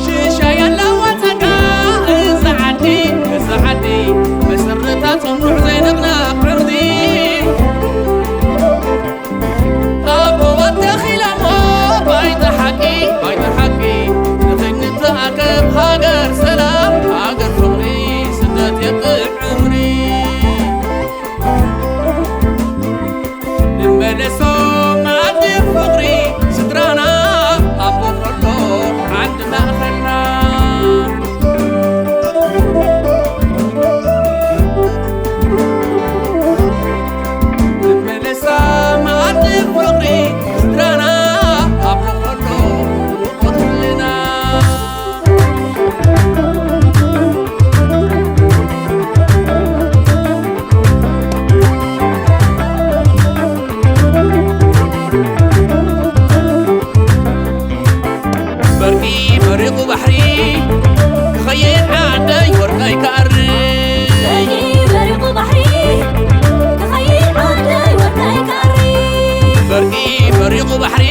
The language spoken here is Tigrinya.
ሽሻይ ኣለዋ ጸጋ እዛ ዓዲ፣ እዛ ዓዲ፣ መሰረታ ጽኑዕ ዘይንቕነቕ ዕርዲ። ኣቦዋት ተኺሎሞ ባይታ ሓቂ፣ ባይታ ሓቂ፣ ንኸይንተኣከብ ሃገር ሰላም፣ ሃገር ፍቕሪ፣ ስደት የጥዕምሪ። ንመለሶ መኣዲ ፍቕሪ ስድራና፣ ኣቦ ከሎ ዓንዲ ማእኸልና። ንመለሳ መኣዲ ፍቕሪ ስድራና፣ ኣቦ ከሎ ውቑት ህልና። በርቂ በሪቑ ባሕሪ ክኸይድ ዓደይ ወርቀይ ክኣሪ። በርቂ በሪቑ ባሕሪ ክኸይድ ዓደይ ወርቀይ ክኣሪ። በርቂ በሪቑ ባሕሪ